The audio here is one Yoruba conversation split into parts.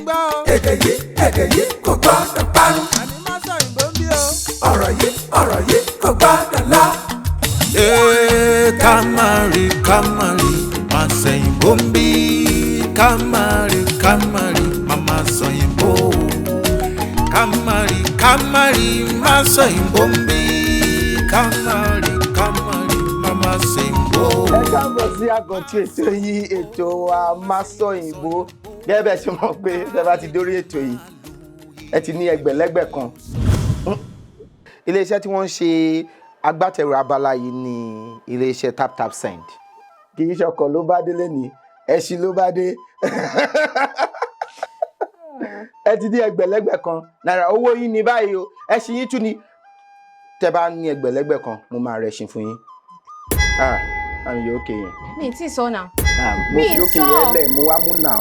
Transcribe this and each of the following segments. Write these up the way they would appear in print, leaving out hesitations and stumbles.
gbọ́ o. Èdè yìí, èdè yìí kò gbọ́dọ̀ parun. Àní má sọ òyìnbó ń bí o. Ọ̀rọ̀ yìí, ọ̀rọ̀ yìí kò gbọ́dọ̀ lọ. Ee, ká má rí, ká má rí, má sẹ̀yìnbó ń bí. Ká má rí, ká má rí, má má sọ̀yìnbó. Ká má rí, ká má rí, má sọ̀yìnbó ń bí. Ká má rí, ká má rí, má má sẹ̀yìnbó. Ẹ káàbọ̀ sí àkàntún ètò yìí, ètò wa Má Sọ Òyìnbó. Gẹ́gẹ́ bẹ́ẹ̀ ṣe mọ̀ pé tẹ́ bá ti dórí ètò yìí, ẹ ti ní ẹgbẹ̀lẹ́gbẹ̀ kan. Iléeṣẹ́ tí wọ́n ń ṣe agbátẹrù abala yìí ni iléeṣẹ́ Tap Tap Send. Kì í ṣọkọ̀ ló bá délé ní, ẹṣin ló bá dé. Ẹ ti ní ẹgbẹ̀lẹ́gbẹ̀ kan náírà, owó yín ní báyìí o, ẹṣin yín tún ni. Tẹ́ bá ní ẹgbẹ̀lẹ́gbẹ̀ kan, mo máa rẹṣin fún yín. Ah, àmì yóò kéye. Mi ì tí ì sọ náà. Ah, mo Mi fi òkè sọ. yẹn lẹ̀, mo wá mú nà.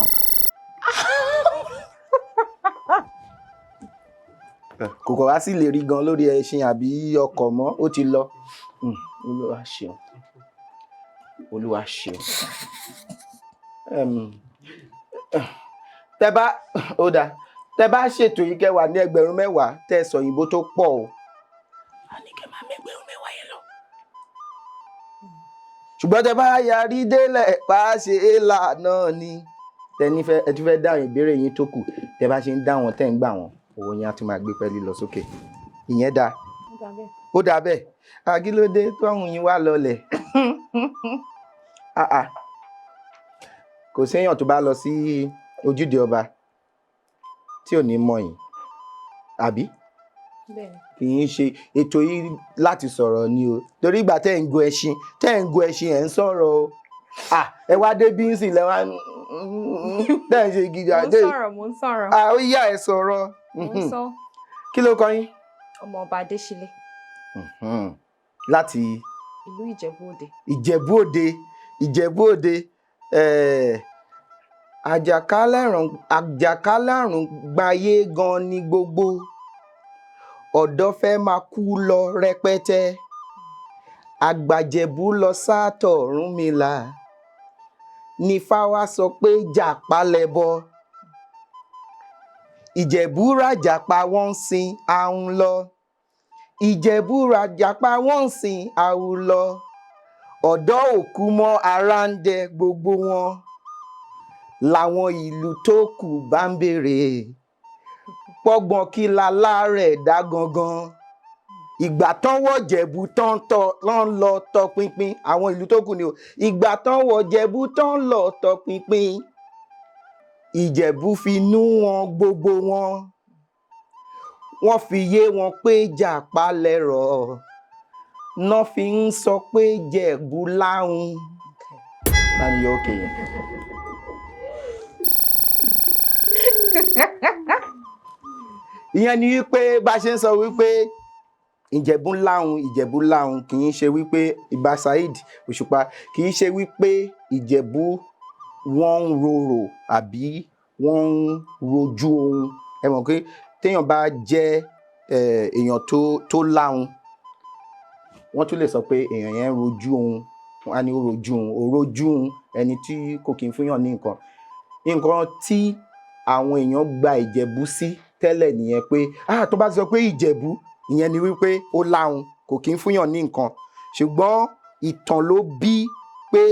Kò kọ̀ wá sí lè rí gan lórí ẹṣin àbí ọkọ̀ mọ́, ó ti lọ. Olúwa ṣeun, Olúwa ṣeun. Tẹ bá ó dáa, tẹ bá ṣètò yìí, kẹwàá ní ẹgbẹ̀rún 10, tẹ sọ òyìnbó tó pọ̀ o, a ní kẹ́ máa mẹ́gbẹ̀rún 10 yẹn lọ. Ṣùgbọ́n tẹ bá yarí délẹ̀, pa á ṣe é là náà ni. Tẹni fẹ́, ẹ tún fẹ́ dáhùn ìbéèrè yín tó kù. Tẹ bá ṣe ń dá wọn, tẹ́ ń gbà wọn, owó yín á tún máa gbé pẹ́ẹ́lí lọ sókè. Ìyẹn dáa. Ó dáa bẹ́ẹ̀. Àgílódé tọ́hún yín wá lọlẹ̀? Ah, ah. Kò séèyàn tó bá lọ sí ojúde ọba tí ò ní mọ̀ yín, àbí? Bẹ́ẹ̀ni. Kì í ṣe ètò yìí láti sọ̀rọ̀ ni o, torí ìgbà tẹ́ ń gun ẹṣin, tẹ́ ń gun ẹṣin, ẹ̀ ń sọ̀rọ̀ o. Ah, ẹ wá dé bí ń sìn lẹ́wà tẹ́ ń ṣe gidi. Mo ń sọ̀rọ̀, mo ń sọ̀rọ̀. Ah, ó yá, ẹ sọ̀rọ̀. Mo ń sọ. Kí ló kọ yín? Ọmọọba Adéṣílé. Láti? Ìlú Ìjẹ̀bú Òde. Ìjẹ̀bú Òde, Ìjẹ̀bú Òde. Àjàkálẹ̀ àrùn gbayé gan ni, gbogbo ọ̀dọ́ fẹ́ máa kú lọ rẹpẹtẹ. Àgbàjẹ̀bú lọ sátọ̀ Ọ̀rúnmìlà ní fáwa sọ pé jàpá lẹbọ. Ìjẹ̀bú ràjàpá, wọ́n ń sin ahun lọ. Ìjẹ̀bú ràjàpá, wọ́n ń sin ahun lọ. Ọ̀dọ́ òkú mọ́, ara ń dẹ gbogbo wọn. Làwọn ìlú tó kù bá ń béèrè pọ́gbọ́n kí lalárẹ̀ dá gangan. Ìgbà tán wọ̀ Jẹ̀bú tán tọ́ lọ́n lọ tọpinpin àwọn ìlú tó kù ni o. Ìgbà tán wọ̀ Jẹ̀bú tán lọ tọpinpin, Ìjẹ̀bú fi nú wọn gbogbo wọn, wọ́n fi yé wọn pé jàpá lẹ̀rọ̀ náà fi ń sọ pé Jẹ̀bú láhùn. Bámi yọ òkè yẹn. Ìyẹn ni wípé bá a ṣe ń sọ wípé Ìjẹ̀bú láhùn, Ìjẹ̀bú láhùn, kì í ṣe wípé Ìbà Saheed Òṣùpá, kì í ṣe wípé Ìjẹ̀bú wọ́n ń rorò àbí wọ́n ń rojú ohun. Ẹ mọ̀ pé téèyàn bá jẹ́ èèyàn tó láhùn, wọ́n tún lè sọ pé èèyàn yẹn ń rojú ohun. Wọ́n á ní ó rojú ohun, ó rojú ohun, ẹni tí kò kí ń fúnyàn ní nǹkan. Nǹkan tí àwọn èèyàn gba Ìjẹ̀bú sí tẹ́lẹ̀ nìyẹn pé, ah, tó bá ti sọ pé Ìjẹ̀bú, ìyẹn ni wípé ó láhùn, kò kí ń fúnyàn ní nǹkan. Ṣùgbọ́n ìtàn ló bí pé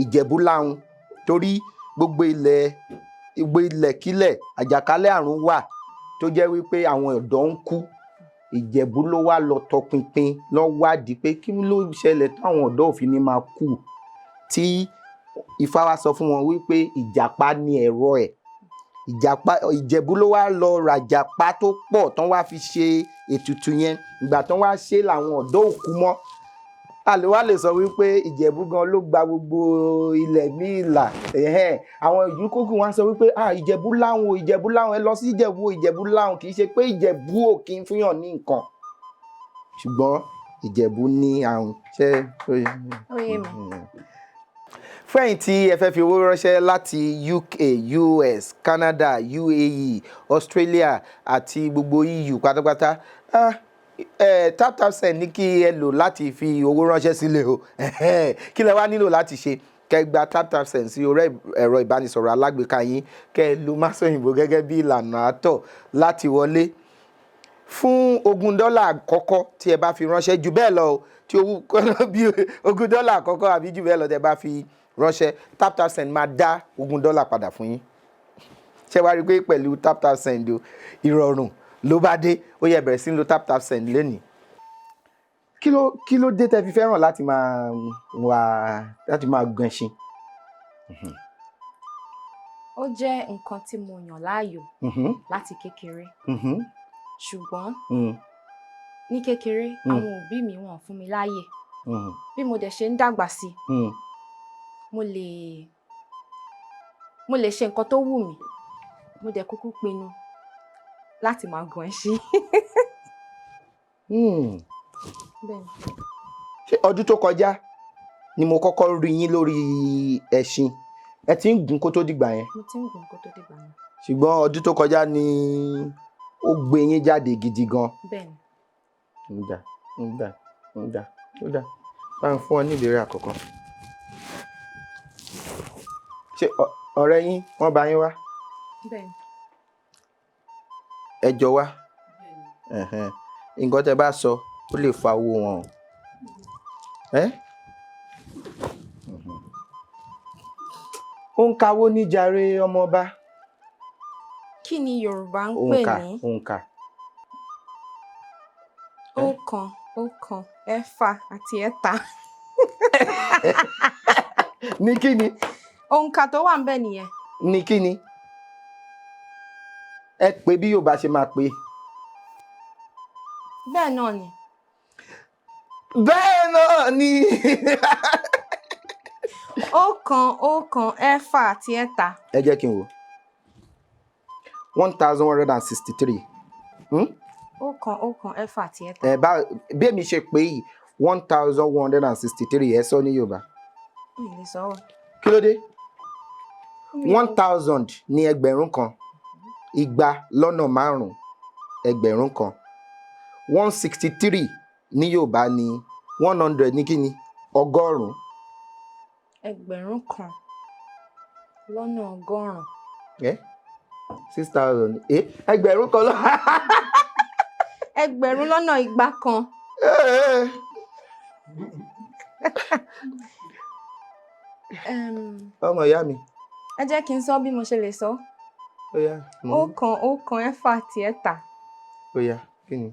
Ìjẹ̀bú láhùn, torí gbogbo ilẹ̀kílẹ̀ àjàkálẹ̀ àrùn wà tó jẹ́ wípé àwọn ọ̀dọ́ ń kú. Ìjẹ̀bú ló wá lọ tọpinpin, lọ wádìí pé kí ló ṣẹlẹ̀ táwọn ọ̀dọ́ òfin ní máa kú, tí Ifá wá sọ fún wọn wípé ìjàpá ní ẹ̀rọ ẹ̀. Ìjàpá, Ìjẹ̀bú ló wá lọ ràjàpá tó pọ̀ tán wá fi ṣe ètùtù yẹn. Ìgbà tán wá ṣe làwọn ọ̀dọ́ òkú mọ́. A lè wá lè sọ wípé Ìjẹ̀bú gan ló gba gbogbo ilẹ̀ míì là. Àwọn ìlú kókù wá sọ wípé, ah, Ìjẹ̀bú láwọn o, Ìjẹ̀bú láwọn, ẹ lọ sí Ìjẹ̀bú o, Ìjẹ̀bú láwọn. Kì í ṣe pé Ìjẹ̀bú ò kí ń fúnyàn ní nǹkan, ṣùgbọ́n Ìjẹ̀bú ní àrùn ṣé. Ó yé mi. Fún ẹ̀yin tí ẹ fẹ́ fi owó ránṣẹ́ láti UK, US, Canada, UAE, Australia àti gbogbo EU pátápátá, ah, Tap Tap Send ní kí ẹ lò láti fi owó ránṣẹ́ sílẹ̀ o. Kí lẹ wá nílò láti ṣe? Kẹ́ Kẹ́ gba Tap Tap Send sí orí ẹ̀rọ ìbánisọ̀rọ̀ alágbèéká yín, kẹ́ ẹ lo Másòyìnbó gẹ́gẹ́ bí ìlànà àtọ̀ láti wọlé fún $20 àkọ́kọ́ tí ẹ bá fi ránṣẹ́, jù bẹ́ẹ̀ lọ o, tí owó bí $20 àkọ́kọ́ àbí jù bẹ́ẹ̀ lọ tẹ́ bá fi ránṣẹ́, Tap Tap Send máa dá $20 padà fún yín. Ṣé wàá rí i pé pẹ̀lú Tap Tap Send o, ìrọ̀rùn ló bá dé. Ó yẹ bẹ̀rẹ̀ sí ń lo Tap Tap Send lónìí. Kí ló dé tẹ́ fi fẹ́ràn láti máa gun ẹṣin? Ó jẹ́ nǹkan tí mo yàn láàyò láti kékeré, ṣùgbọ́n ní kékeré, àwọn òbí mi, wọ́n fún mi láàyè. Bí mo dẹ̀ ṣe ń dàgbà sí, mo lè ṣe nǹkan tó wù mí. Mo dẹ̀ kúkú pinnu láti máa gun ẹṣin. Bẹ́ẹ̀ni. Ṣé ọdún tó kọjá ni mo kọ́kọ́ rí yín lórí ẹṣin? Ẹ ti ń gùn kó tó dìgbà yẹn? Mo ti ń gùn kó tó dìgbà yẹn. Ṣùgbọ́n ọdún tó kọjá ni ó gbé yín jáde gidi gan. Bẹ́ẹ̀ni. Ń dà, ń dà, ń dà, ó dà. Bá ń fún ọ ní ìbéèrè àkọ́kọ́. Ṣé ọ̀rẹ́ yín, wọ́n bá yín wá? Bẹ́ẹ̀ni. Ẹ jọ wá. Ẹ̀hẹ̀n. Nǹkan tẹ́ bá sọ, ó lè fa owó wọn o. Ẹ́? Ó ń kawó níjàre, ọmọọba. Kí ni Yorùbá ń pè Òǹkà. ní Òǹkà. ọ̀kan, ọ̀kan, ẹ̀fà àti ẹ̀ta? Ní kí ni? Òǹkà tó wà ńbẹ̀ nìyẹn. Ní kí ni? Ẹ pé bí Yorùbá ṣe máa pè é. Bẹ́ẹ̀ náà ni. Bẹ́ẹ̀ náà ni. Ọ̀kan, ọ̀kan, ẹ̀fà àti ẹ̀ta. Ẹ jẹ́ kí n wò. 1163. Ọ̀kan, ọ̀kan, ẹ̀fà àti ẹ̀ta. Ẹ bá bí èmi ṣe pé yìí, 1163, ẹ sọ ní Yorùbá. Mi ò lè sọ ọ́. Kí ló dé? Mi ò- 1000 ní 1000, 200 1000. 163 ní Yorùbá ní 100 ní kíni? 100. 1100. Ẹ 6000, ẹ 1000 lọ. 200. Ọmọ ìyá mi. Ẹ jẹ́ kí n sọ bí mo ṣe lè sọ. Ó yá, mo ń- Ọ̀kan, ọ̀kan, ẹ̀fà àti ẹ̀ta. Ó yá, kí ni?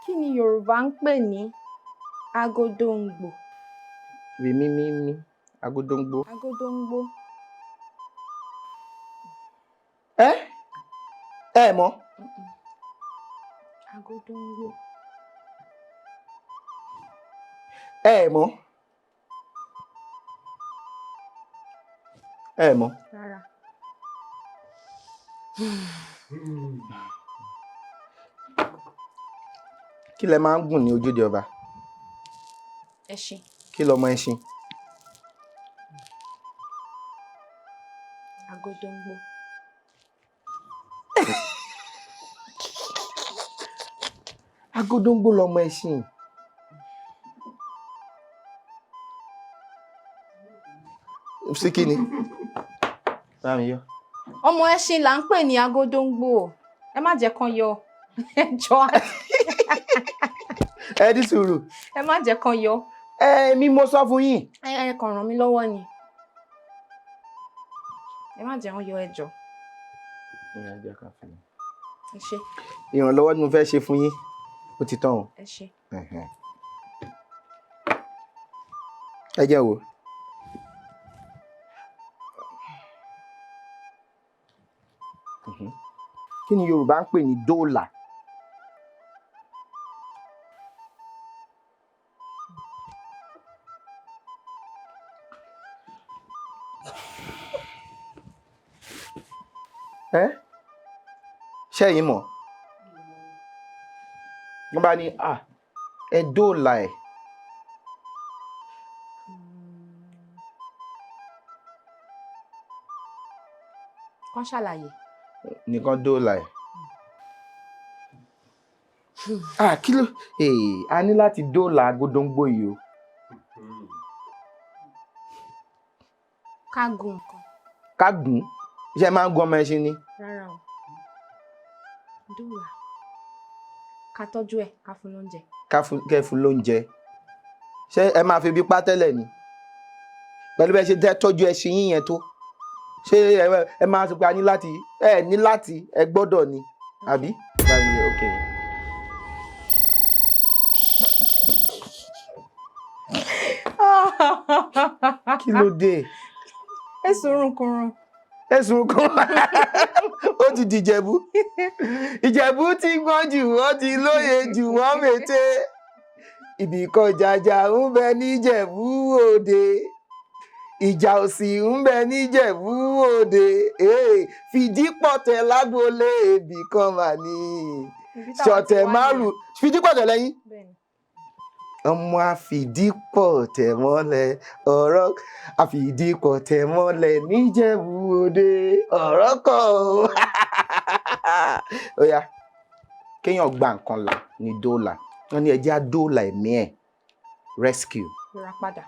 Kí ni Yorùbá ń pè ní agodongbo? Rí mi mi mi agodongbo. Agodongbo. Ẹ ẹ mọ̀. Mm-mm. Agodongbo. Ẹ mọ̀, ẹ mọ̀. Rárá. Kí lẹ máa ń gùn ní ojúde ọba? Ẹṣin. Kí lọmọ ẹṣin? Agodongbo. Agodongbo lọmọ ẹṣin. Sí kí ni? Bámi yọ. Ọmọ ẹṣin là ń pè ní agodongbo. Ẹ má jẹ́ kán yọ. Ẹ jọ̀ọ́. Ẹ ní sùúrù. Ẹ má jẹ́ kán yọ. Ẹ mi mo sọ fún yín. Ẹ kàn ràn mí lọ́wọ́ ni. Ẹ má jẹ́ wọ́n yọ, ẹ jọ̀ọ́. Ẹ ṣé. Ìrànlọ́wọ́ ni mo fẹ́ ṣe fún yín, ó ti tán o. Ẹ ṣé. Ẹ̀hẹ̀n. Ẹ jẹ́ wo. Kí ni Yorùbá ń pè ní dóòlà? Ẹ́ ṣẹ́yìn mọ̀, wọ́n bá ní à ẹ dóòlà ẹ̀. Kán ṣàlàyé. Nìkan dóòlà ẹ̀. Ah, kí ló a ní láti dóòlà Agodongbo yìí o. Ká gun nǹkan. Ká gùn. Iṣẹ́ máa ń gun ọmọ ẹṣin ni? Rárá o. Dóòlà. Ká tọ́jú ẹ̀, ká fún lóúnjẹ. Ká fún, kẹ́ fún lóúnjẹ. Ṣé ẹ máa fi ibi pa tẹ́lẹ̀ ni? Pẹ̀lú bẹ́ẹ̀ ṣe tọ́jú ẹṣin yín yẹn tó. Ṣé ẹ máa sọ pé a ní láti, ẹ ní láti, ẹ gbọ́dọ̀ ni, àbí? Báyìí, okay. Kí ló dé? Èsùn runkurun. Ẹ̀sùn kan ó ti dìjẹ̀bú. Ìjẹ̀bú ti gbọ́n jù, wọ́n ti lóye jù, wọ́n mète. Ibìkan jàjà ń bẹ níjẹ̀bú òde. Ìjà òsì ń bẹ níjẹ̀bú òde. Fìdípọ̀tẹ̀ lágboolé ibìkan mà ní. Ibi táwa ti Ṣọ̀tẹ̀ wá márùn. nìyẹn. Fìdípọ̀tẹ̀ lẹ́yìn. Bẹ́ẹ̀ni. Ọmọ àfìdípọ̀tẹ̀ mọ́lẹ̀ ọ̀rọ̀ àfìdípọ̀tẹ̀ mọ́lẹ̀ níjẹ̀bú òde ọ̀rọ̀ kọ̀ o. Ó yá, kéèyàn gba nǹkan là ní dóòlà. Wọ́n ní ẹjẹ́ á dóòlà ẹ̀mí ẹ̀, rescue. Ìràpadà.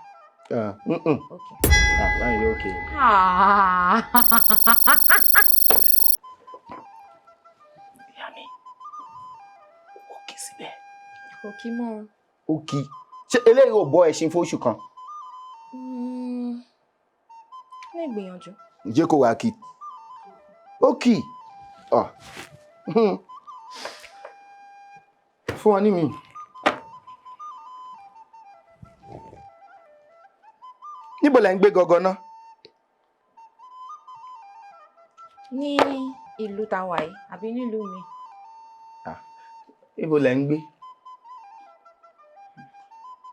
Okay. Ah, báyìí okay. Ah. Ìyá mi, ó kì í síbẹ̀. Kò kí mọ́ o. Ó kì í. Ṣé eléyìí ò bọ́ ẹṣin fóṣù kan? Ní ìgbìyànjú. Ǹjẹ́ kò wá kì í? Ó kì í. Ọ̀. Fún wọn ní mi. Níbo lẹ ń gbé gangan ná? Ní ìlú tá wà yìí àbí nílùú mi? Ah, níbo lẹ ń gbé?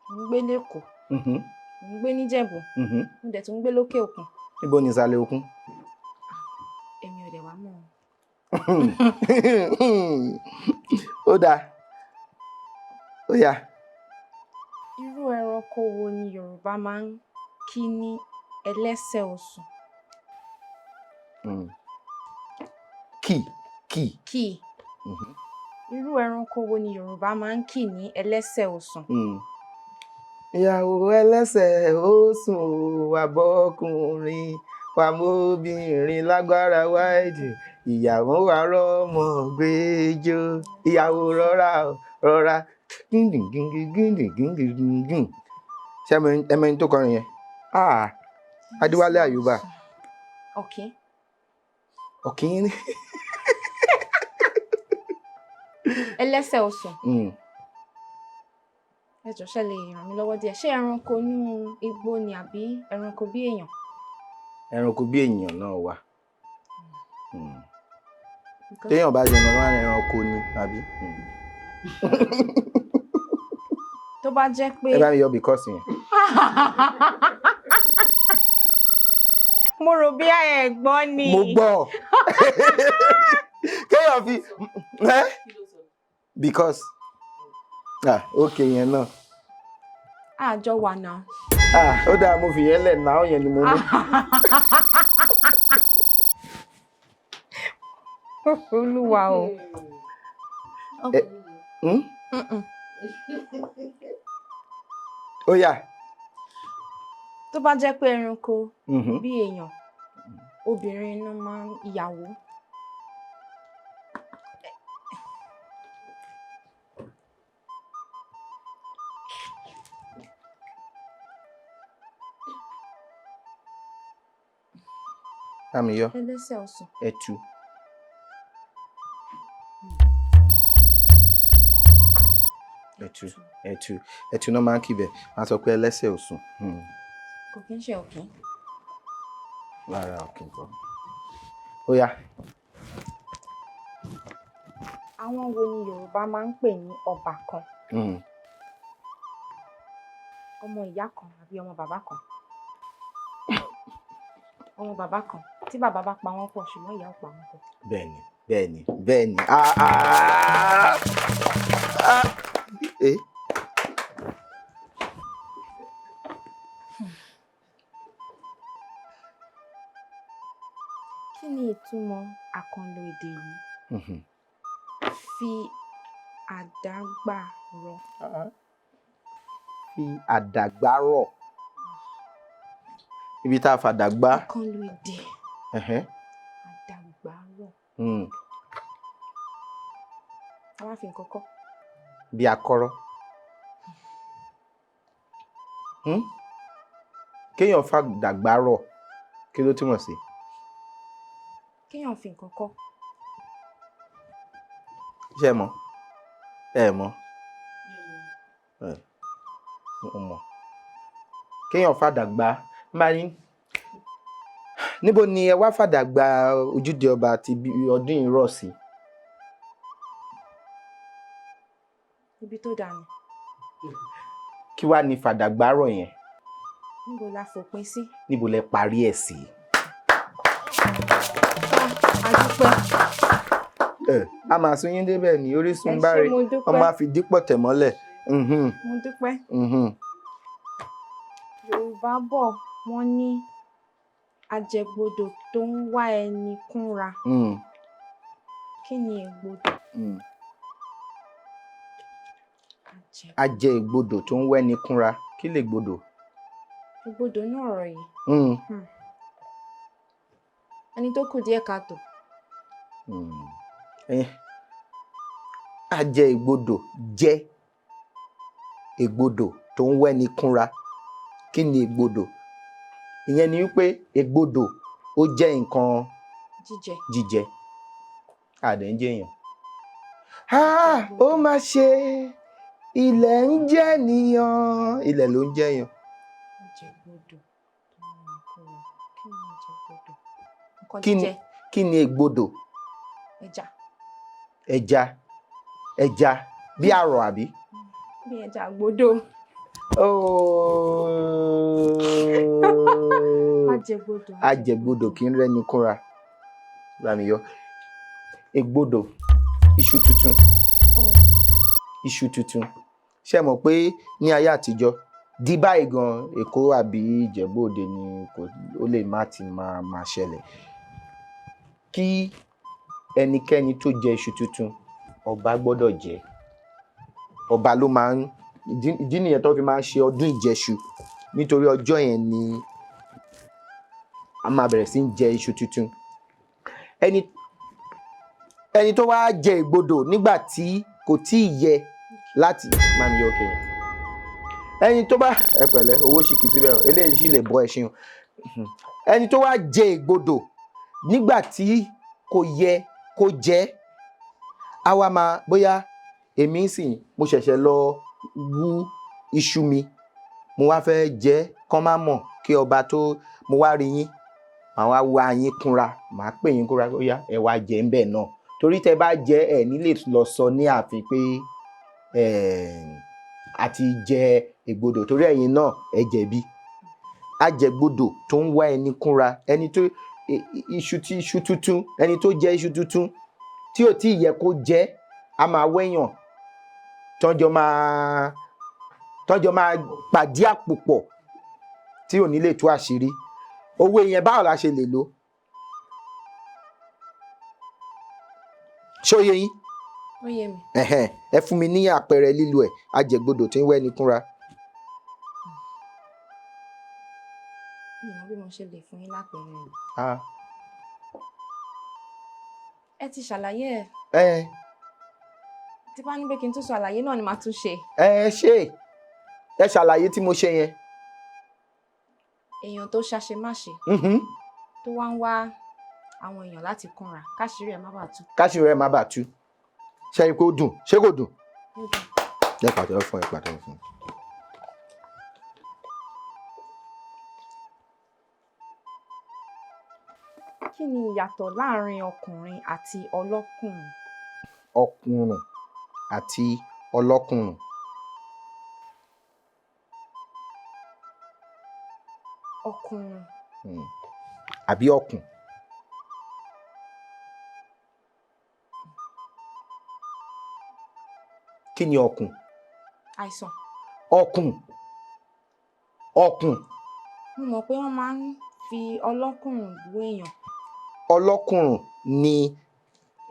Mo ń gbé l'Ékòó. Mo ń gbé níjẹ̀bú. Mo dẹ̀ tún ń gbé lókè òkun. Níbo ni ìsàlẹ̀ òkun? Èmi ò dẹ̀ wá mọ̀. Ó dáa. Ó yá. Irú ẹranko wo ni Yorùbá máa ń kí ní ẹlẹ́sẹ̀ osùn? Kì, kì. Kì. Irú ẹranko wo ni Yorùbá máa ń kì ní ẹlẹ́sẹ̀ osùn? Ìyàwó ẹlẹ́sẹ̀ ó sùn ó, àbọ̀kùnrin wà mọ́bìnrin lágbára wáìdì. Ìyàwó wa rọ́mọ gbẹ́jọ́. Ìyàwó rọra rọra. Ṣé ẹ mọ ẹni tó kọrin yẹn? Ah, Adéwálé Àyùbá. Ọ̀kín. Ọ̀kín ni. Ẹlẹ́sẹ̀ osùn. Ẹ jọ̀ọ́, ṣé lè ràn mí lọ́wọ́ díẹ̀. Ṣé ẹranko inú igbó ni àbí ẹranko bí èèyàn? Ẹranko bí èèyàn náà wà. Téèyàn bá jẹun lọ́wọ́ ẹranko ni àbí? Tó bá jẹ́ pé. Ẹ bá mi yọ because yẹn. Mo rò bí ẹ gbọ́ ni. Mo gbọ́. Kéèyàn fi because ah okay yẹn náà. Àjọ wà náà. Ah, ó dáa, mo fi yẹn lẹ̀ náà, yẹn ni mo mú. Olúwa o. Ó yá. Tó bá jẹ́ pé ẹranko bí èèyàn, obìnrin ló máa ń ìyàwó. Bá mi yọ. Ẹlẹ́sẹ̀ osùn. Ẹtu. Ẹtu, ẹtu, ẹtu náà máa ń kíbẹ̀, máa sọ pé ẹlẹ́sẹ̀ osùn. Kò kí ń ṣe ọ̀kín. Rárá, ọ̀kín kọ́. Ó yá. Àwọn wo ni Yorùbá máa ń pè ní ọbàkan? Ọmọ ìyá kan àbí ọmọ bàbá kan? Ọmọ bàbá kan. Tí bàbá bá pa wọ́n pọ̀, ṣùgbọ́n ìyá ò pa wọ́n pọ̀. Bẹ́ẹ̀ni, bẹ́ẹ̀ni, bẹ́ẹ̀ni. Ah, ah, ah. Eh? Kí ni ìtumọ̀ àkànlò èdè yìí? Fi àdágbà rọ̀. Fi àdàgbà rọ̀. Ibi tá a fàdà gbá. Àkànlò èdè. Ẹ̀hẹ́n. Àdàgbàrọ̀. A wá fi nǹkan kọ́. Bí akọ́rọ́. Hmm? Kéèyàn fàdàgbà rọ̀, kí ló túmọ̀ sí? Kéèyàn fi nǹkan kọ́. Ṣé ẹ mọ̀? Ẹ mọ̀? Ẹ mo mọ̀. Kéèyàn fàdàgbà máa ní. Níbo ni ẹ wá fàdàgbà ojúde ọba àti ọdún yìí rọ̀ sí? Ibi tó dáa ni. Kí wá ní fàdàgbà rọ̀ yẹn? Níbo la fòpin sí? Níbo lẹ parí ẹ̀ sí? A dúpẹ́. Ẹ a máa sún yín débẹ̀ ní Orísun Ẹ ṣé, báre. mo dúpẹ́. Ọmọ àfìdípọ̀ tẹ̀ mọ́lẹ̀. Mo dúpẹ́. Yorùbá bọ̀, wọ́n ní ajẹgbodò tó ń wá ẹni kúnra. Kí ni ègbodò? Ajẹ ìgbodò tó ń wẹ́ni kúnra. Kí lè gbodò? Ègbodò ní ọ̀rọ̀ yìí. Ẹni tó kù díẹ̀ káàtó. Ajẹ ìgbodò jẹ́ ègbodò tó ń wẹ́ni kúnra. Kí ni ègbodò? Ìyẹn ni wípé ègbodò ó jẹ́ nǹkan jíjẹ. Jíjẹ. Àdé ń jẹyàn. Ó máa ṣe ilẹ̀ ń jẹ́ nìyàn. Ilẹ̀ ló ń jẹyàn. Ajẹgbodò tó ń wẹ́ni kúnra. Kí ni ajẹgbodò? Nǹkan jíjẹ. Kí ni ègbodò? Ẹja. Ẹja. Ẹja bí àrọ̀ àbí? Bí ẹja àgbodò. Ooo. Ajẹgbodò. Ajẹgbodò kì í rẹ́ni kúnra. Bámi yọ. Ègbodò, iṣu tuntun. Iṣu tuntun. Ṣé ẹ mọ̀ pé ní ayé àtijọ́, di báyìí gan, Èkó àbí Ìjẹ̀bú Òde ni kò, ó lè má ti máa ṣẹlẹ̀. Kí ẹnikẹ́ni tó jẹ iṣu tuntun, ọba gbọ́dọ̀ jẹ. Ọba ló máa ń, ìdí nìyẹn tó fi máa ń ṣe ọdún Ìjẹṣu. Nítorí ọjọ́ yẹn ni a máa bẹ̀rẹ̀ sí í jẹ iṣu tuntun. Ẹni tó wá jẹ ìgbodò nígbà tí kò tíì yẹ láti máa mi yọ òkè yẹn. Ẹni tó bá ẹ pẹ̀lẹ́, owó sì kì í síbẹ̀ o, eléyìí sì lè bọ́ ẹṣin o. Ẹni tó wá jẹ ìgbodò nígbà tí kò yẹ kó jẹ, á wá máa bóyá èmi ń sìn, mo ṣẹ̀ṣẹ̀ lọ wú iṣu mi, mo wá fẹ́ jẹ kán má mọ̀ kí ọba tó mo wá rí yín, màá wá wá yín kúnra, màá pè yín kúnra, ó yá ẹ wá jẹ ń bẹ̀ náà. Torí tẹ bá jẹ ẹ ní lè lọ sọ ní ààfin pé a ti jẹ ìgbodò, torí ẹ̀yin náà ẹ jẹ̀bi. Ajẹgbodò tó ń wá ẹni kúnra, ẹni tó iṣu tí iṣu tuntun, ẹni tó jẹ iṣu tuntun tí ò tí ì yẹ kó jẹ, a máa wẹ́yàn tọ́jọ́ máa pàdé àpò pọ̀ tí ò ní lè tú àṣírí. Owó yẹn báwo la ṣe lè lò? Ṣé ó yé yín? Ó yé mi. Ẹ fún mi ní àpẹẹrẹ lílo ẹ̀, ajẹgbodò tí ń wẹ́ni kúnra. Mi ò mọ bí mo ṣe lè fún yín lápẹẹrẹ rẹ̀. Ẹ ti ṣàlàyé ẹ̀. Tí bá ní pé kí n tún sọ àlàyé náà ni màá tún ṣe. Ẹ ṣe. Ẹ ṣàlàyé tí mo ṣe yẹn. Èèyàn tó ṣàṣemáṣe. Tó wá ń wá àwọn èèyàn láti kúnra, káṣírí ẹ̀ má bàa tú. Káṣírí ẹ̀ má bàa tú. Ṣé ẹ rí i pé ó dùn? Ṣé kò dùn? Ó dùn. Ẹ pàtẹ́wọ́ fún, ẹ pàtẹ́wọ́ fún. Kí ni ìyàtọ̀ láàárín ọkùnrin àti ọlọ́kùnrin? Ọkùnrin àti ọlọ́kùnrin. Ọkùnrin. Àbí ọkùn. Kí ni ọkùn? Àìsàn. Ọkùn. Ọkùn. Mo mọ̀ pé wọ́n máa ń fi ọlọ́kùnrin bú èèyàn. Ọlọ́kùnrin ni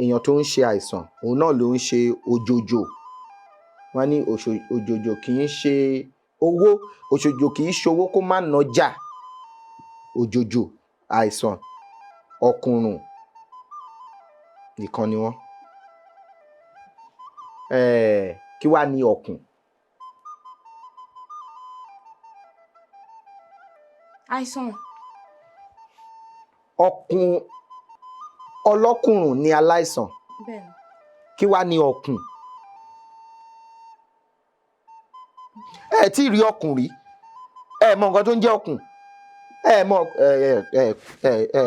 èèyàn tó ń ṣe àìsàn, òun náà ló ń ṣe òjòjò. Wọ́n ní òjòjò kì í ṣe owó, òjòjò kì í ṣe owó kó má nọjà. Òjòjò, àìsàn, ọ̀kùnrùn nìkan ni wọ́n. Kí wá ní ọ̀kùn? Àìsàn. Ọ̀kùn, ọlọ́kùnrùn ni aláìsàn. Bẹ́ẹ̀ni. Kí wá ní ọ̀kùn? Ẹ tí ì rí ọ̀kùn rí, ẹ mọ nǹkan tó ń jẹ́ ọ̀kùn, ẹ mọ ẹ ẹ ẹ ẹ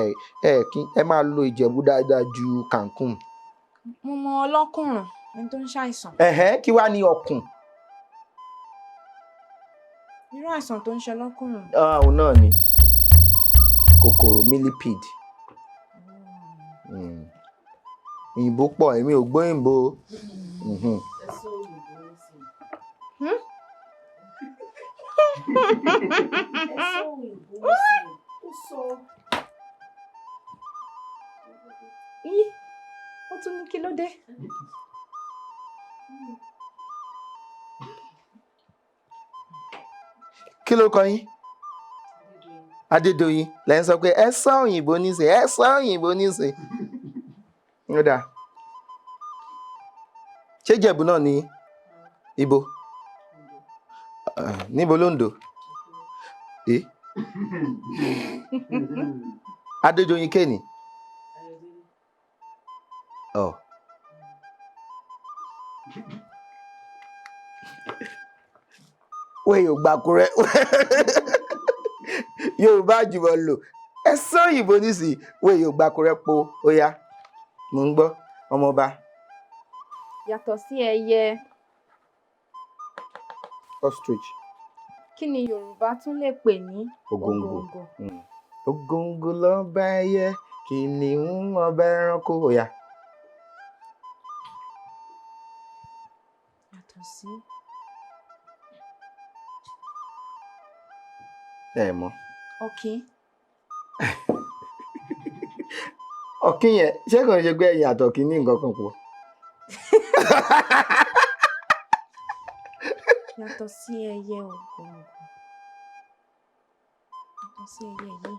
ẹ kí ẹ máa lo Ìjẹ̀bú dáadáa ju Cancun. Mo mọ ọlọ́kùnrùn, ẹni tó ń ṣàìsàn. Ẹ̀hẹ́n, kí wá ní ọ̀kùn? Irú àìsàn tó ń ṣe ọlọ́kùnrùn. Òun náà ni kòkòrò millipede. Òyìnbó pọ̀, èmi ò gbọ́ òyìnbó. Hmm? Í, ó tún ní kí ló dé? Kí ló kọ yín? Adédoyin. Lẹ́ ń sọ pé ẹ sọ òyìnbó nísìn, ẹ sọ òyìnbó nísìn. Ó dáa. Ṣé Ìjẹ̀bú náà ni ibo? Níbo l'Óǹdó? Eh? Adédoyin kéènì? Ọ̀. Wọ́n yóò gbàkúrẹ́. Yorùbá jùmọ̀ lò. Ẹ sọ òyìnbó nísìnyí, wọ́n yóò gbàkúrẹ́ po. Ó yá, mò ń gbọ́, ọmọọba. Yàtọ̀ sí ẹyẹ. Ostrich. Kí ni Yorùbá tún lè pè ní Ògòǹgò? ògòǹgò? Ògòǹgò lọ́ba ẹyẹ, kìnìún ọba ẹranko. Ó yá. Yàtọ̀ sí. Ẹ mọ̀. Ọ̀kín. Ọ̀kín yẹn, ṣé kò ń ṣe pé ẹ̀yin àtọ̀kín ní nǹkan kan pọ̀? Yàtọ̀ sí ẹyẹ ògòǹgò. Yàtọ̀ sí ẹyẹ yìí.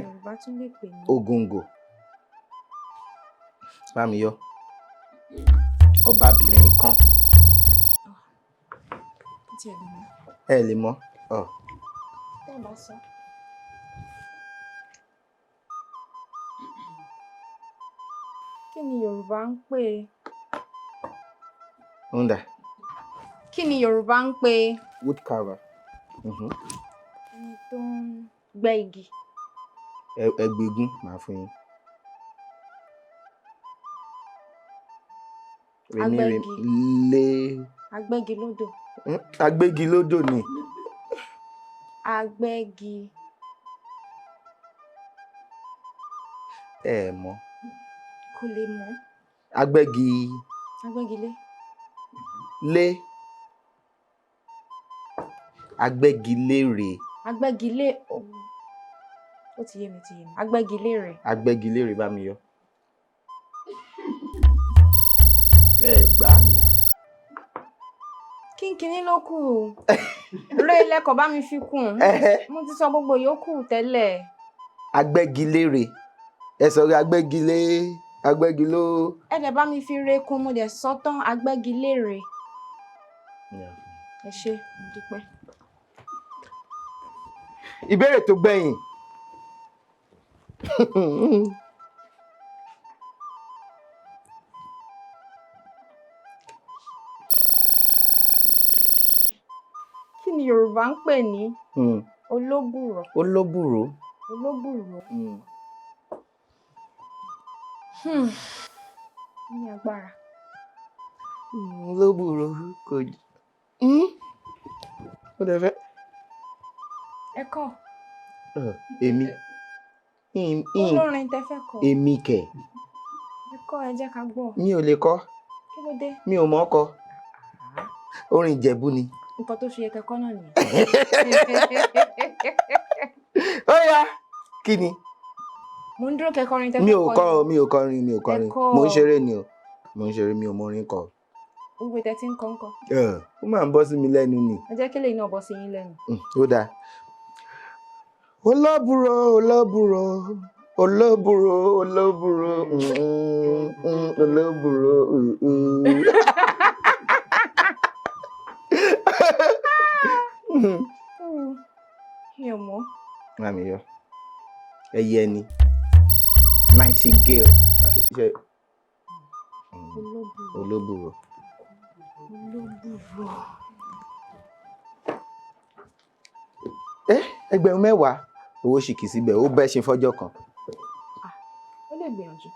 Yorùbá tún lè pè ní Ògòǹgò. Bá mi yọ. Ọbabìnrin kan. Tí ẹ lè mọ̀. Ẹ lè mọ̀. Ọ̀. Tẹ́ ẹ bá sọ. Kí ni Yorùbá ń pè? Ń dà. Kí ni Yorùbá ń pè? Wood carver. Ẹni tó ń gbẹ́ igi. Ẹgbẹ̀gún màá fún yín. Rèmí rèmí Agbẹ́gi. lé. Agbẹ́gilódò. Agbégilódò ni. Agbẹ́gi. Ẹ mọ̀. Kò lè mọ̀. Agbẹ́gi. Agbẹ́gilé. Lé. Agbẹ́gilére. Agbẹ́gilé. Ó ti yé mi, ti yé mi. Agbẹ́gilére. Agbẹ́gilére bá mi yọ. Ẹ gbá mi. Kínkínní ló kù. Ré lẹ́kọ̀ọ́ bá mi fi kún. Mo ti sọ gbogbo yòókù tẹ́lẹ̀. Agbẹ́gilére. Ẹ sọ̀rọ̀ agbẹ́gilé, agbẹ́giló. Ẹ dẹ̀ bá mi fi re kún, mo dẹ̀ sọ tán agbẹ́gilére. Ẹ ṣé, mo dúpẹ́. Ìbéèrè tó gbẹ̀yìn. Kí ni Yorùbá ń pè ní olóbùrò? Olóbùrò. Olóbùrò. Ní agbára. Olóbùrò kò jù. Ó dẹ̀ fẹ́. Ẹ kọ́. Èmi. Olórin tẹ fẹ́ kọ. Èmi kẹ̀. Ẹ kọ́, ẹ jẹ́ ká gbọ́. Mi ò lè kọ́. Kí ló dé? Mi ò mọ̀ ọ́ kọ. Orin Ìjẹ̀bú ni. Nǹkan tó ṣe yẹ kẹ́kọ́ náà nìyẹn. Ó yá, kí ni? Mo ń dúró kẹ́kọ̀ọ́ tẹ́ Mi fẹ́ ò kọ kọ́, ni. mi ò kọrin, mi ò kọrin. Ẹ kọ́. Mo ń ṣeré ni o. Mo ń ṣeré, mi ò mọ orin kọ. Gbogbo ìtẹ́ tí ń kọ́ ń kọ́. Ó máa ń bọ́ sí mi lẹ́nu ni. Ẹ jẹ́ kí lèyìn náà bọ́ sí yín lẹ́nu. Ó dáa. Olóbùrò, olóbùrò, olóbùrò, olóbùrò, olóbùrò. Mi ò mọ̀. Mami yọ. Ẹyẹ ni. Nightingale. Ṣé Olóbùrò. olóbùrò. Olóbùrò. Ẹ 10,000 owó sì kì í síbẹ̀, ó bẹ́ ṣe fọ́jọ́ kan. Ó lè gbìyànjú.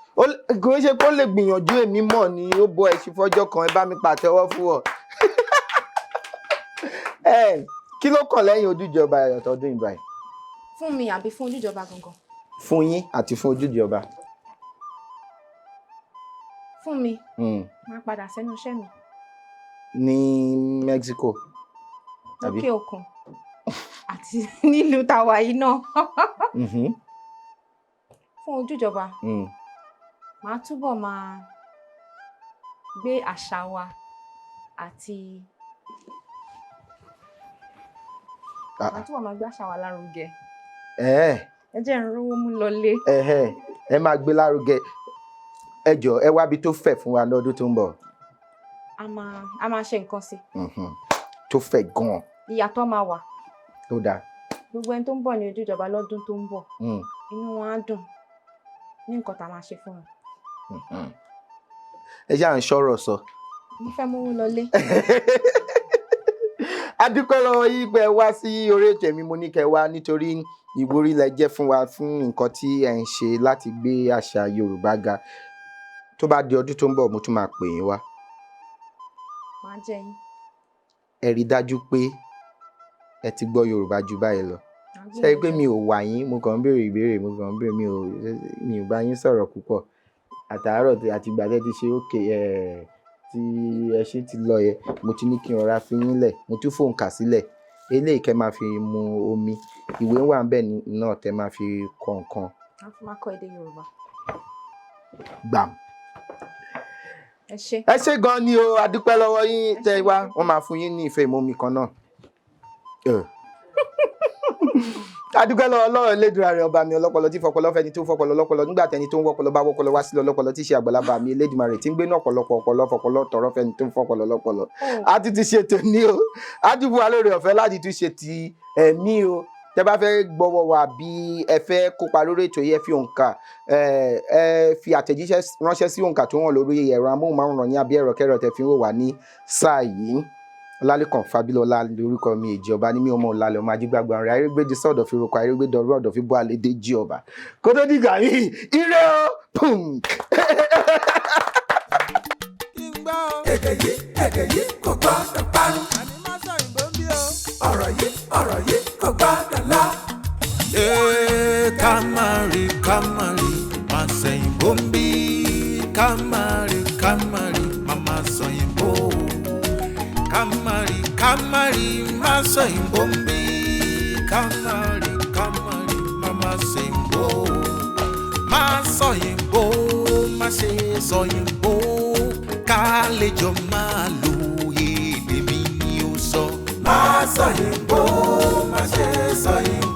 Kò ń ṣe pé ó lè gbìyànjú, èmi mọ̀ ni ó bọ́ ẹṣin fọ́jọ́ kan. Ẹ bá mi pàtẹ́wọ́ fún ọ. Ẹ kí ló kàn lẹ́yìn ojúde ọba ọ̀tọ̀ọdún ìgbà yìí? Fún mi àbí fún ojújọba gangan? Fún yín àti fún ojúde ọba. Fún mi, máa padà sẹ́nu iṣẹ́ mi. Ní Mexico, àbí? Lókè òkun àti nílùú tàwa yìí náà. Fún ojújọba, màá túbọ̀ máa gbé àṣà wa àti màá túbọ̀ máa gbé àṣà wa lárugẹ. Ẹ jẹ́ n rówó mú lọlé. Ẹ̀hẹ́, ẹ máa gbé lárugẹ. Ẹ jọ̀ọ́, ẹ wábi tó fẹ̀ fún wa lọ́dún tó ń bọ̀. A máa ṣe nǹkan sí. Tó fẹ̀ gan-an. Ìyàtọ̀ máa wà. Tó dáa. Gbogbo ẹni tó ń bọ̀ ní ojújọba lọ́dún tó ń bọ̀, inú wọn á dùn ní nǹkan tá a máa ṣe fún wọn. Ẹ ṣáà ń ṣọ́rọ̀ sọ. Mo fẹ́ mówó lọlé. A dúpẹ́ lọ́wọ́ yín pé ẹ wá sí orí ètò Èmi Mo Ní Kẹ́ Wá, nítorí ìwúrí lẹ jẹ́ fún wa fún nǹkan tí ẹ ń ṣe láti gbé àṣà Yorùbá ga. Tó bá di ọdún tó ń bọ̀, mo tún máa pè yín wá. Màá jẹ́ yín. Ẹ rí dájú pé ẹ ti gbọ́ Yorùbá ju báyìí lọ. Màá Ṣé pé gbìyànjú. Mi ò wà yín, mo kàn ń béèrè ìbéèrè, mo kàn ń béèrè, mi ò bá yín sọ̀rọ̀ púpọ̀ àtàárọ̀ àti ìgbà tẹ́ ti ṣe ókè ẹ̀ tí ẹṣin ti lọ yẹ, mo ti ní kí n rọra fi yín lẹ̀. Mo tún fòǹkà sílẹ̀ eléyìí kẹ́ máa fi mu omi. Ìwé wà ńbẹ̀ náà tẹ́ máa fi kọ nǹkan. Màá fi máa kọ́ èdè Yorùbá. Gbàm. Ẹ ṣé. Ẹ ṣé gan ni o, a dúpẹ́ lọ́wọ́ yín Ẹ tẹ́ ṣé. wá. Wọ́n máa fún yín ní ife ìmumi kan náà. A dúpẹ́ lọ́wọ́ Ọlọ́run Elédùmarè ọba mi ọlọ́pọlọ tí fọpọlọ fẹ́ni tó fọpọlọ lọ́pọlọ nígbà tẹni tó ń wọ́pọlọ bá wọ́pọlọ wá sílẹ̀ ọlọ́pọlọ tí í ṣe àgbàlagbà mi Elédùmarè tí ń gbé náà ọ̀pọ̀lọpọ̀ ọpọlọ fọpọlọ tọrọ fẹ́ni tó ń fọpọlọ lọ́pọlọ. A tún ti ṣe tòní o, a tún fún wa lórí ọ̀fẹ́ láti tún ṣe ti ẹ̀mí o. Tẹ bá fẹ́ gbọ́wọ́ wa bí ẹ fẹ́ kópa lórí ètò yìí, ẹ fi òǹkà ẹ fi àtẹ̀jíṣẹ́ ránṣẹ́ sí òǹkà tó wọ̀n lórí ẹ̀rọ amóhùnmáwòrán yín àbí ẹ̀rọ kẹ́rọ tẹ fi ń wò wá ní sáà yìí. Ọlálẹ́kan Fábílọ́lá lórúkọ mi. Èjì ọba ní mi, ọmọ ọ̀làlẹ̀ ọmọ ajígbàgbà rẹ̀ ayégbèjì sọ̀dọ̀ fi roko ayégbèdọ̀rú ọ̀dọ̀ fi bọ́ àlédè jí ọba kó tó dìgbà yìí, ire o pum. Kí n gbọ́ o. Èdè yìí, èdè yìí kò gbọ́dọ̀ parun. Àní má sọ òyìnbó ń bí o. Ọ̀rọ̀ yìí, ọ̀rọ̀ yìí kò gbọ́dọ̀ lọ. Ee, ká má rí, ká má rí, má sẹ̀yìnbó ń bí. Ká má rí, ká má rí, má má sọ̀yìnbó. Ká má rí, ká má rí, má sọ̀yìnbó ń bí. Ká má rí, ká má rí, má má sẹ̀yìnbó. Má sọ̀yìnbó, má ṣe sọ̀yìnbó. Ká lè jọ máa lo èdè mi ni ó sọ. Má sọ yìnbó, má ṣe sọ yìnbó.